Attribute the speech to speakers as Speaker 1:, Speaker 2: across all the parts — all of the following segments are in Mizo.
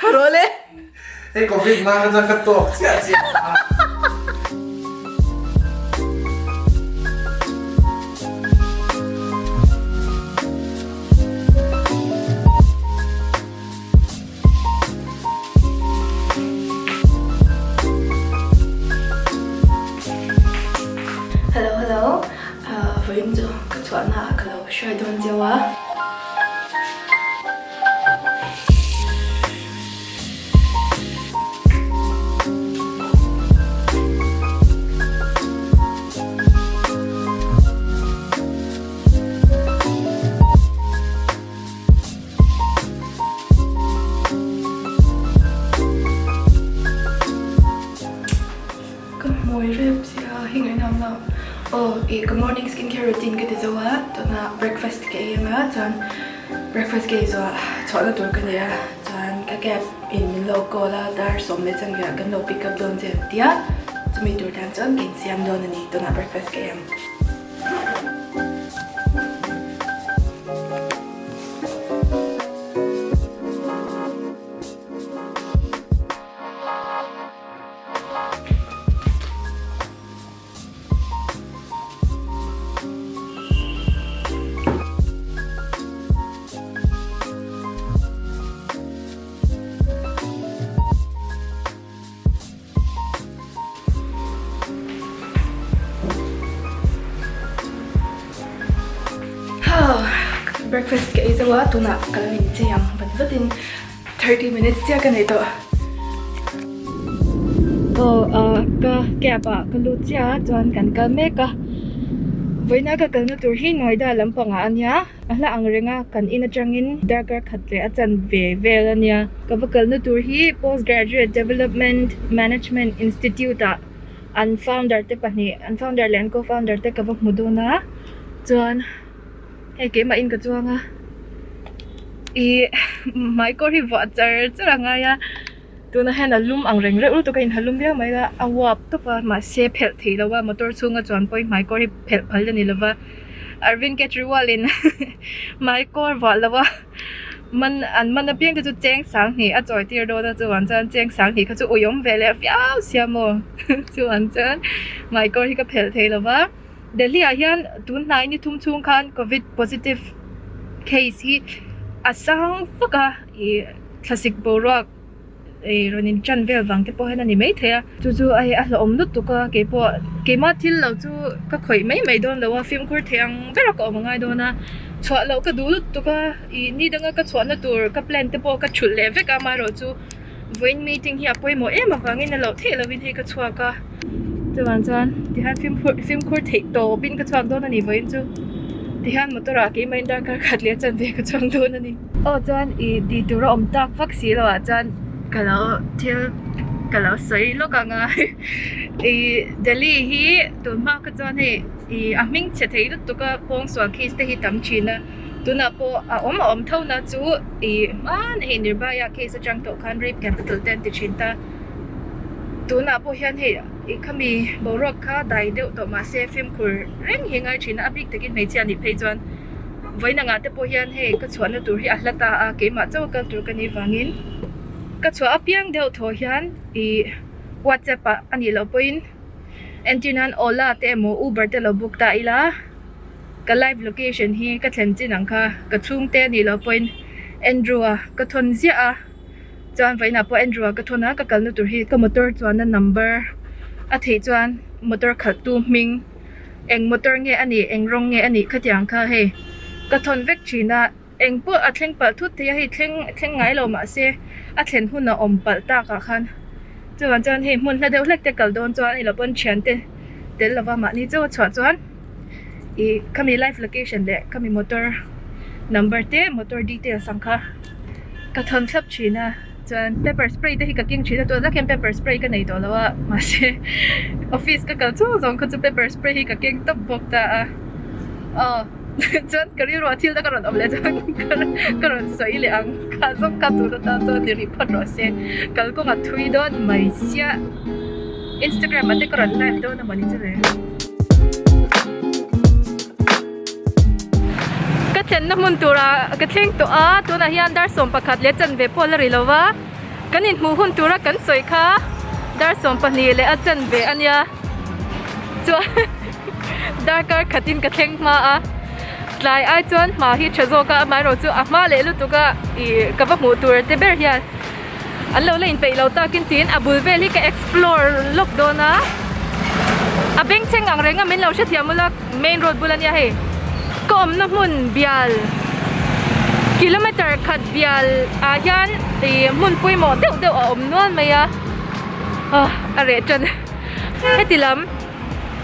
Speaker 1: Haraw le.
Speaker 2: Hei covid hma kha chuan ka tawk chiah chiah a.
Speaker 1: Hello hello vawiin chu ka chhuahna ah ka lo hruai dawn cheu a. Ka hmui rep sia hi ngaih nam lo. Aw ih ka morning skin care routine ka ti zo a tuna breakfast ka ei anga chuan breakfast ka ei zawh ah chhuahna tur ka nei a chuan ka cab in min lo call a dar 10:15 ah kan lo pick up dawn che an tia chumi tur tan chuan ka insiam dawn a ni tunah breakfast ka ei ang. Breakfast ka ei zo a tunah ka lo inchei ang vat vatin 30 minutes chiah ka nei tawh. Aw ah ka cab ah ka lut chiah a chuan kan kal mek a vawiina ka kalna tur hi Noida lampangah a nia. A hla ang reng a, kan in atangin darkar khat leh a chan ve vel a nia. Ka va kalna tur hi Post Graduate Development Management Institute ah an founder te pahnih, an founder leh an co-founder te ka va hmu dawn a, chuan hei keimah in ka chuang a, ih hmaikawr hi vuah char char a ngai a, tunah hian a lum ang reng reuh lutuk a inha lum viau mai la, a uap tawp a mahse phelh theih loh a motor chhunga chuan pawhin hmaikawr hi phelh phal a ni lova Arvind Kejriwal in hmaikawr vuah lo a man an man apiang te chu cheng sang hnih a chawi tir dawn a chuan chuan cheng sang hnih kha chu uiawm ve leh viau sia maw chuan chuan hmaikawr hi ka phelh thei lova Delhi ah hian tun hnai ni thum chhung khan covid positive case hi a sang vak a ih thlasik boruak ei rawn in tan vel vang te pawh hian a ni maithei a chu chu hei a hlauhawm lutuk a keipawh keimah thil lo chu ka khawih mai mai dawn lo a fimkhur thei ang ber a ka awm a ngai dawn a chhuah loh ka duh lutuk a ih ni danga ka chhuahna tur ka plan te pawh ka thulh leh vek a amaherawhchu vawiin meeting hi a pawimawh em avangin a loh theih lovin hei ka chhuak a chuvang chuan tihian fimkhur fimkhur theih tawpin ka chhuak dawn a ni vawiin chu tihian motor ah keimah in darkar khat leh a chanve ka chuang dawn a ni. Aw chuan ih tih tur a awm tak vak si lo ah chuan ka lo thil ka lo sawi lawk ang a ih Delhi hi tun hma kha chuan hei ih a hming chhe thei lutuk a pawngsual case te hi tam thin a tunah pawh a awm a awm tho na chu ih hmanah hei Nirbhaya case atang tawh khan rape capital te an ti thin ta tunah pawh hian hei ih khami boruak kha dai deuh tawh mahse fimkhur reng hi a ngai thin a a bik takin hmeichhia nih phei chuan. Vawiin angah te pawh hian hei ka chhuahna tur hi a hla ta a, keimah chauh a kal tur ka nih vangin ka chhuah apiang deuh thaw hian ih whatsapp ah a nih loh pawhin entir nan ola te emaw uber te lo book ta ila ka live location hi ka thlen chin ang kha ka chhungte a nih loh pawhin Andrew a ka thawn ziah a chuan vawiinah pawh Andrew a ka thawn a ka kalna tur hi ka motor chuanna number a theih chuan motor khalhtu hming. Eng motor nge a nih, eng rawng nge a nih khatiang kha hei ka thawn vek thin a, eng pawh a thleng palh thut thei a, hei thleng thleng ngai lo mahse a thlen hun a awm palh tak ah khan chuvang chuan hei hmun hla deuh hlek te kal dawn chuan hei lo pawn thian te tel lova mahni chauh a chhuah chuan ih khami live location leh khami motor number te motor details ang kha ka thawn thlap thin a. Chuan pepper spray te hi ka keng thin a tuna khian pepper spray ka nei tawh lo a mahse office ka kal chhung zawng kha chu pepper spray hi ka keng tawp bawk ta a aw chuan ka rilru ah thil te ka rawn awm leh chuan ka rawn sawi leh ang kha zawng kha tun atan chuan ni rih phawt rawh se kalkawng a thui dawn mai sia Instagram ah te ka rawn live dawn a mawni chu le. thlenna hmun turah ka thleng tawh a, tunah hian dar 11 leh chanve pawh la ri lo va, kan inhmuh hun tura kan sawi kha dar 12 leh a chanve a nia chuan darkar khatin ka thleng hma a, tlai ai chuan hma hi tha zawk a, amaherawh chu a hma leh lutuk a ih ka va hmuh tur te ber hian An lo la inpeih lo takin tiin a bul vel hi ka explore lawk dawn a, a bengchheng ang reng a min lo hrethiam ula main road bul ania hei. Ka awmna hmun bial kilometer khat bial ah hian ih hmun pawimawh deuh deuh a awm nual mai a, ah a reh tan heti lam.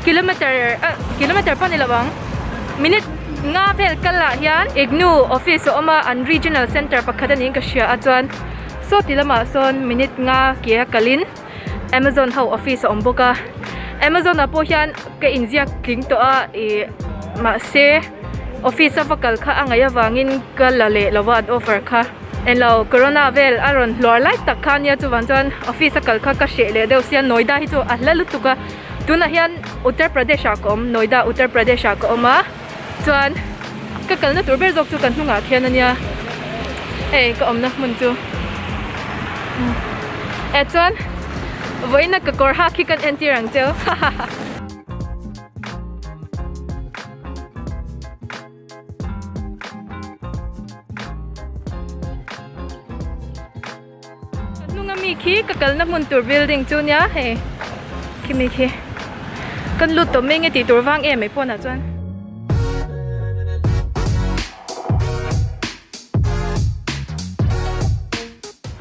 Speaker 1: Kilometer ah kilometer pawh ni lo ang minute nga vel kal ah hian IGNOU office a awm a an regional center pakhat a niin ka hria a chuan saw ti lamah sawn minute nga ke a kalin Amazon ho office a awm bawk a Amazon ah pawh hian ka inziak tling tawh a ih mahse office a va kal kha a ngaih avangin ka la leh lo a an offer kha. Englo corona vel a rawn hluar lai tak kha ania chuvang chuan office a kal kha ka hreh leh deuh sia Noida hi chu a hla lutuk a tunah hian Uttar Pradesh ah ka awm Noida Uttar Pradesh ah ka awm a chuan ka kalna tur ber zawk chu kan hnungah khian ania hei ka awmna hmun chu eh chuan vawiina ka kawr hak hi kan entir ang cheu hahaha. Ka hnung ami khi ka kalna hmun tur building chu nia hei khimi khi kan lut tawh mai nge tih tur vang em mai pawnah chuan.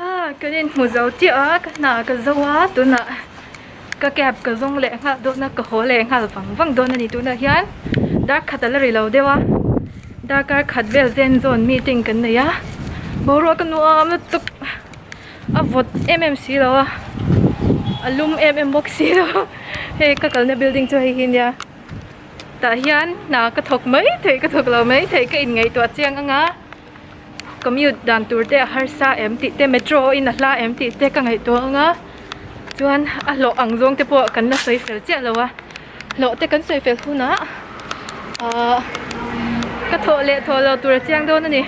Speaker 1: Ah kan inhmu zo chiah a ka hna ka zo a tunah Ka cab ka zawng leh nghal dawn a, ka haw leh nghal vang vang dawn a ni. Tunah hian dar khat a la ri lo deuh a, darkar khat vel zen zawn meeting kan nei a, boruak a nuam lutuk a vawt em em si lo a, a lum em em bawk si lo a, hei ka kalna building chu hei hi nia, tah hian hna ka thawk mai thei ka thawk lo mai thei ka inngaihtuah chiang ang a. Commute dan tur te a harsa em tih te metro in a hla em tih te ka ngaihtuah ang a chuan a hlawh ang zawng te pawh kan la sawi fel chiah lo a hlawh te kan sawi fel hunah ahh ka thawh leh thawh lo tur a chiang dawn a ni.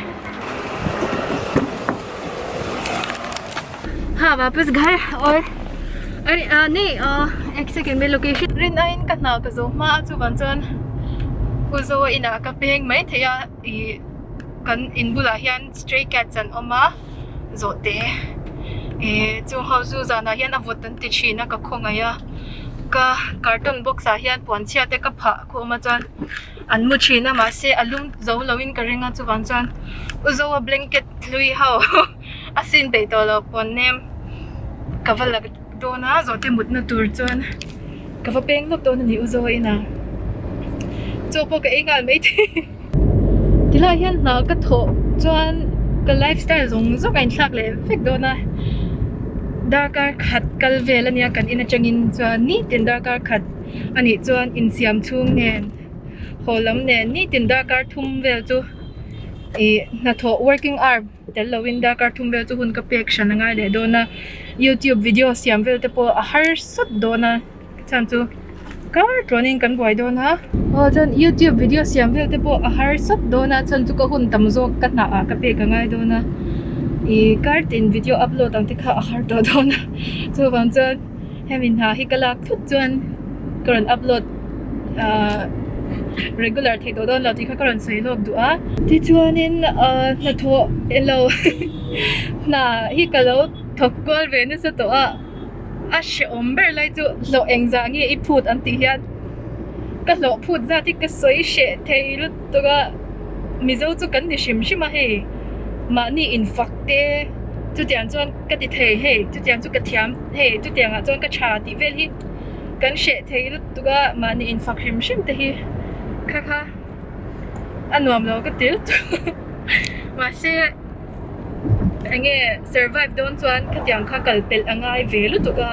Speaker 1: Ha wapas ghar aur are ah ni ah ek second me location rin aiin ka hna ka zo hma a chuvang chuan u Zoa inah ka peng mai thei a ih. Kan in bulah hian stray cats an awm a zawhte eh chung ho chu zanah hian a vawt an ti thin a ka khawngaih a ka carton box ah hian puan chhia te ka phah khawm a chuan an mu thin a mahse a lum zo lo in ka ring a chuvang chuan u zoa blanket hlui ho a sin peih tawh lo puan nem ka va la dawn a zawhte mutna tur chuan ka va peng lawk dawn a ni u zoa inah chaw pawh ka ei nghal maithei. Tilai hian hna ka thawh chuan ka lifestyle zawng zawng a inthlak leh vek dawn a, darkar khat kal vel ania kan in atangin chuan nitin darkar khat anih chuan insiam chhung nen haw lam nen nitin darkar thum vel chu ih hnathawh working hour tel lovin darkar thum vel chu hun ka pek hran angai leh dawn a, youtube video siam vel te pawh a harsat dawn a. Chhan chu kar tluanin kan buai dawn a. Aw chuan youtube video siam vel te pawh a har sawt dawn a chhan chu ka hun tam zawk ka hnah ah ka pek a ngai dawn a ih kar tin video upload ang te kha a har tawh dawn a chuvang chuan hemi hna hi ka lak thut chuan ka rawn upload ah regular theih tawh dawn lo tih kha ka rawn sawi lawk duh a. Tichuanin ah hnathawh elo hna hi ka lo thawk kual ve nasa tawh a. A hrehawm ber lai chu hlawh engzah nge i phut an tih hian ka hlawh phut zat hi ka sawi hreh thei lutuk a, Mizo chu kan ni hrim hrim a hei mahni infak te chutiang chuan ka ti thei hei chutiang chu ka thiam hei chutiang ah chuan ka tha tih vel hi kan hreh thei lutuk a mahni infak hrim hrim te hi kha kha a nuam lo ka ti lutuk mahse. Enge survive dawn chuan khatiang kha kal pelh a ngai ve lutuk a,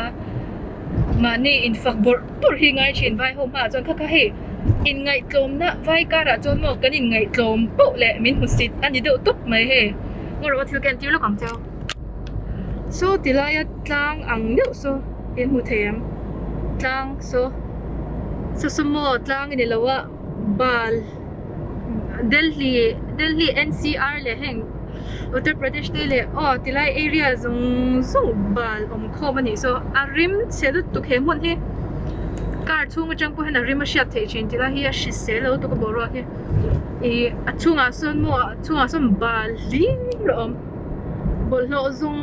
Speaker 1: mahni infak bawrh bawrh hi ngai thin vai ho hmaah chuan kha kha hei inngaihtlawmna vai karah chuan maw kan inngaihtlawm poh leh min hmu sit a ni deuh tawp mai hei ngaw rawh thil ka entir lawk ang cheu saw ti laia tlang ang deuh saw in hmu thei em tlang saw saw saw maw tlang a ni lo a bal. Delhi Delhi NCR leh heng Uttar Pradesh te leh aw tilai area zawng zawng bal awm khawm a nih saw a rim chhe lutuk he hmun hi car chhung atang pawh hian a rim a hriat theih thin tilai hi a hrisel lo lutuk a boruak hi ih a chhungah sawn maw a chhungah sawn bal hlir a awm bawlhhlawh zawng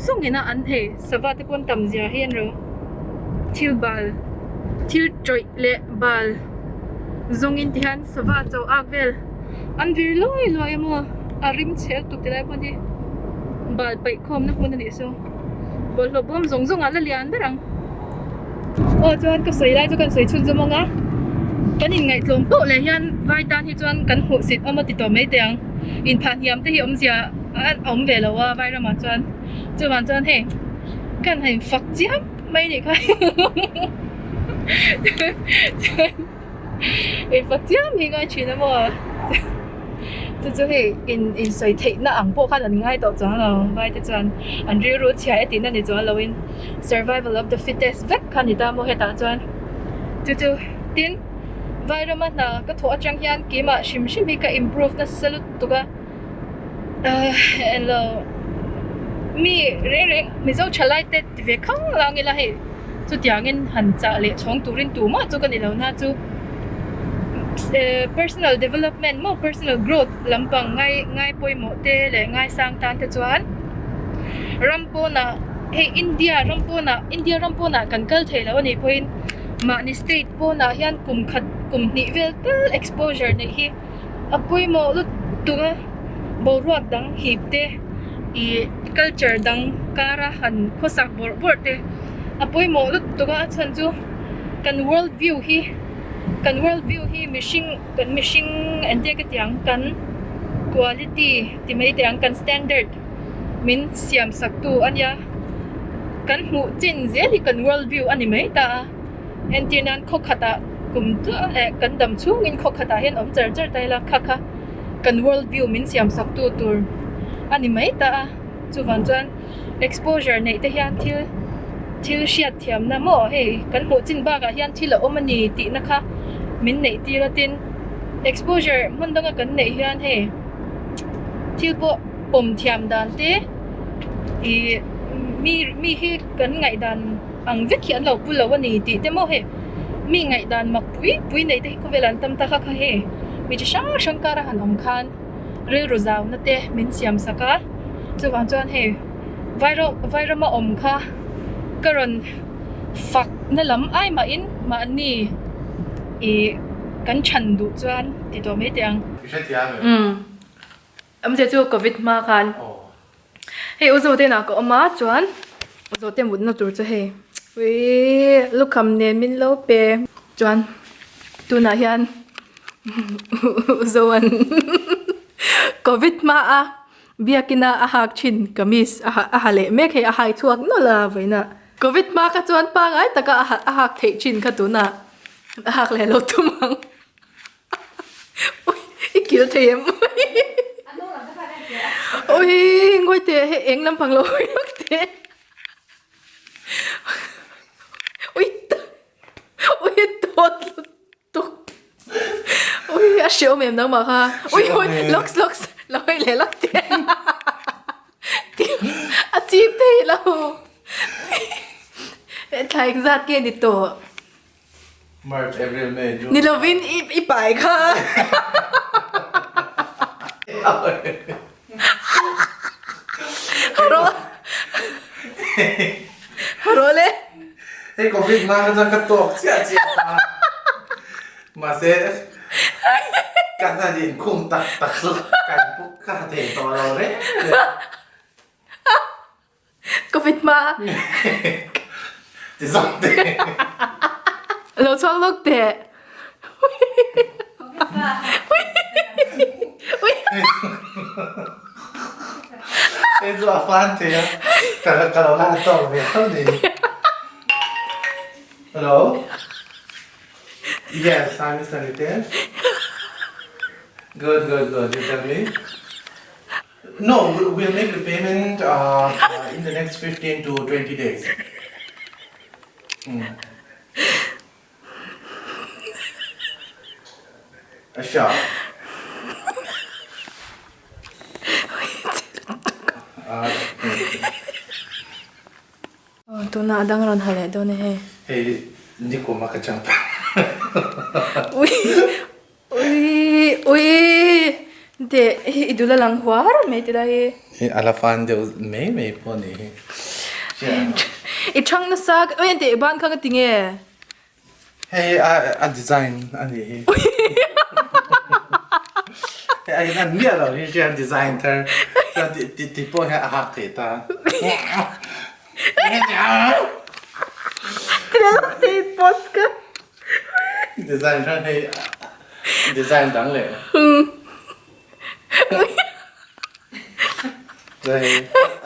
Speaker 1: zawng in a an hei sava te pawn tam zia hi an ro thil bal thil tawih leh bal zawng in ti hian sava chaw ak vel an vir luai luai a maw a rim chhe lutuk ti lai hmun hi bal paih khawm na hmun a nih saw bawlhhlawh bawm zawng zawng ah la lian ber ang aw chuan ka sawi lai chu kan sawi chhun zawm ang a kan inngaihtlawm poh leh hian vai tan hi chuan kan hmuhsit awm a ti tawh mai teh ang inphah hniam te hi awmzia a awm ve lo a vai ramah chuan chuvang chuan hei kan han infak chiam mai a nih kha chuan infak chiam hi ngai thin a maw chu chu hei in insawi theih na ang pawh khan an ngai tawh chuang lo vai te chuan an rilru chhia e tihna ni chuang loin survival of the fittest vek kha ni ta maw hetah chuan chu chu tin vai rama hna ka thawh atang hian keimah hrim hrim hi ka improve nasa lutuk a ahh englo mi reng reng mizo thalai te ti ve khang lang ila hei chutiangin han chah leh chhawng turin tumah chu ka ni lo na chu personal development maw personal growth lampang ngai ngai pawimawh te leh ngaisang tan te chuan ram pawnah hei India ram pawnah India ram pawnah kan kal thei lo a nih pawhin mahni state pawnah hian kum khat kum hnih vel tal exposure neih hi a pawimawh lutuk a boruak dang hip te ih culture dang kara han khawsak bawrh bawrh te a pawimawh lutuk a a chhan chu kan world view hi kan world view hi mihring kan mihring engtia ka tih ang kan quality ti mai teh ang kan standard min siam sak tu a nia kan hmuh chin zel hi kan world view a ni mai ta a. Entir nan khaw khatah kum tluah leh kan dam chhungin khaw khatah hian awm char char ta ila kha kha kan world view min siam sak tu tur a ni mai ta a chuvang chuan exposure neih te hian thil thil hriat thiamna maw hei kan hmuh chin bakah hian thil a awm a ni tih na kha min neih tir a tin exposure hmun danga kan neih hian hei thil pawh pawm thiam dan te ih mi mi hi kan ngaihdan. Ang vek hi an lo pu lo a ni tih te maw hei mi ngaihdan mak pui pui nei te hi khawvel an tam ta kha kha hei mi chi hrang hrang kara han awm khan rilru zauna te min siam sak a chuvang chuan hei vairo vairama awm kha ka rawn fak na lam ai mahin mahni ih kan chhan duh chuan ti tawh mai teh ang.
Speaker 2: I hrethiam em?
Speaker 1: Awmzia chu covid hma khan. Hei u Zote inah ka awm a chuan u Zote mutna tur chu hei uii lukham nen min lo pe chuan tunah hian u Zoan covid hma a biakina a hak thin kamis a ha leh mek hei a hai chhuak nawlh a vawiinah covid hma kha chuan pangai taka a hak theih thin kha tunah a hak leh lo tum ang. I kil thei em ui ngawi teh hei eng lampang lo hawi lawk teh ui ui a tawt lutuk ui a hreawm em nangmah kha ui ui lawks lawks lo hawi leh lawk teh a chip thei lo thla engzat nge ni tawh.
Speaker 2: March, April, May, June.
Speaker 1: Ni lovin i i pai kha. Haro. Haro le.
Speaker 2: Hei covid hma kha chuan ka tawk chiah chiah a. Mahse kan han inkhung tak tak chu kan pu ka ha thei tawh lo reng reng.
Speaker 1: Covid hma.
Speaker 2: Ti zawk teh.
Speaker 1: Lo chhuak lawk teh.
Speaker 2: Hei chu a fan thei a, ka ka lo la tawk ve tho ni. Hello. Yes, hi Mr. Nitesh. Good, good, good. You tell me. No, we'll make the payment uh, in the next 15 to 20 days. Mm. Sure.
Speaker 1: tunah a dang rawn ha leh dawn e hei.
Speaker 2: Hei nikum a ka chang ta.
Speaker 1: Ui ui ui deh hi i dul a lang huar mai ti lai hi.
Speaker 2: Hi a la fan deuh mai mai pawh a nih hi.
Speaker 1: I thang nasa ui enteh i ban kha ka ti nge.
Speaker 2: Hei a design a nih hi. Hei a in an miah lo hi hian design thar chuan ti ti pawh hian a hak thei ta. Design hran hei design dang leh.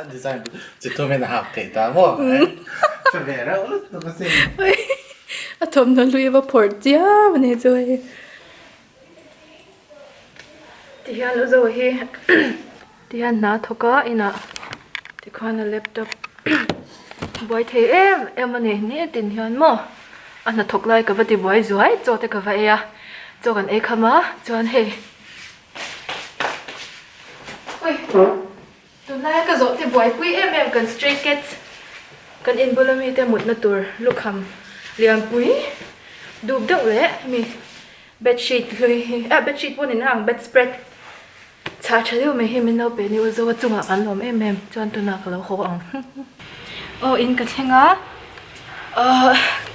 Speaker 2: A design chi thum hian a hak thei ta maw? Hre ve reuh lutuk asin.
Speaker 1: A thawmhnaw hlui a va phawrh chiam a ni chu hei. Tihian u zo hi tihian hna thawk a inah tikhuan a laptop buai thei em em a ni nitin hian maw a hnathawk lai ka va ti buai zuai chaw te ka va ei a chaw kan ei kham a chuan hei. Ui tunlaia ka zawh te buaipui em em kan stray cats kan inbul ami te mutna tur lukham lianpui dup deuh leh hemi bedsheet hlui hi ah bedsheet pawh ni na ang bedspread chhah tha deuh mai hi min lo pe ni u zo a chungah kan lawm em em chuan tunah ka lo haw ang aw in ka thleng a ahh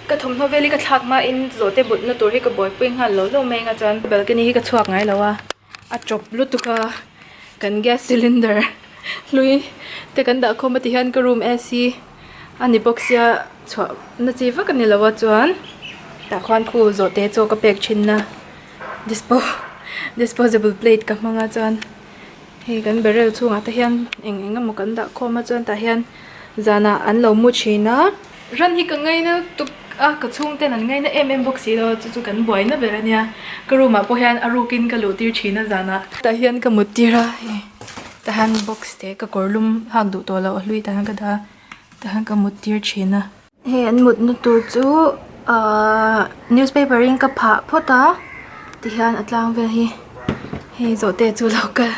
Speaker 1: ka thawmhnaw vel hi ka thlak hmain zawhte mutna tur hi ka buaipui nghal lo lo mai ang a chuan balcony hi ka chhuak ngai lo a a tawp lutuk a kan gas cylinder hlui te kan dah khawm a ti hian ka room A_C a ni bawk sia chhuah na chi vak a ni lo a chuan tah khuan khu zawhte chaw ka pek thin na dispo disposable plate ka hmang a chuan hei kan barrel chhungah te hian eng eng emaw kan dah khawm a chuan tah hian zanah an lo mu thin a. Ran hi ka ngaina tuk a, ka chhungten an ngaina em em bawk si lo a, chu chu kan buaina ber a nia. Ka room ah pawh hian a rukin ka luh tir thin a zanah. Tah hian ka mut tir a, hei tah hian box te ka kawr lum hak duh tawh loh a hlui tah hian ka dah a, tah hian ka mut tir thin a. Hei an mutna tur chu ahh newspaper in ka phah phawt a tihian a tlang vel hi hei zawhte chu lo kal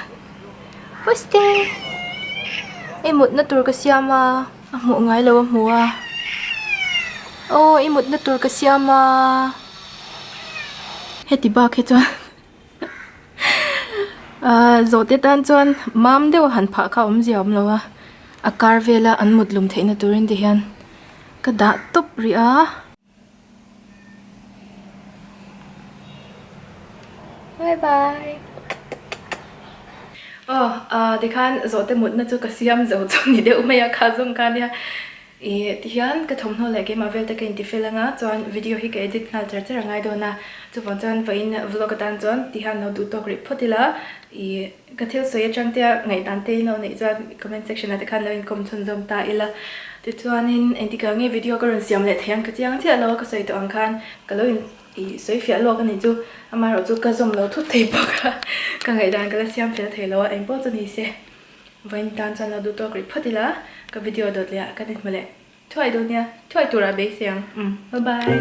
Speaker 1: poste i mutna tur ka siam a a hmuh ngai lo a hmu a aw i mutna tur ka siam a heti bak hi chuan Ahh zawhte tan chuan mam deuh han phah kha awmzia a awm lo a a kar vela an mut lum theihna turin ti hian ka dah tawp rih a. Bye bye aw ah tikhan zawhte mutna chu ka siam zo chu ni deuh mai a kha zawng kha nia. Ih tihian ka thawmhnaw leh keimah vel te ka inti fel anga chuan video hi ka edit nghal char char a ngai dawn a, chuvang chuan vawiin vlog atan chuan tihian lo duh tawk rih phawt ila ih ka thil sawi atang te a ngaihdan te in lo neih chuan comment section ah te khan lo inkawm chhunzawm ta ila tichuanin engtikah nge video ka rawn siam leh thei ang ka chiang chiah lo a ka sawi tawh ang khan ka lo in ih sawi fiah lawk a nih chu amaherawh chu ka zawm lo thut thei bawk a ka ngaihdan ka la siam fel thei lo a engpawh chu ni se. Vawiin tan chuan lo duh tawk rih phawt ila, ka video dawt leh ah kan inhmu leh thuai dawn nia, thuai turah beisei ang, umm bye bye.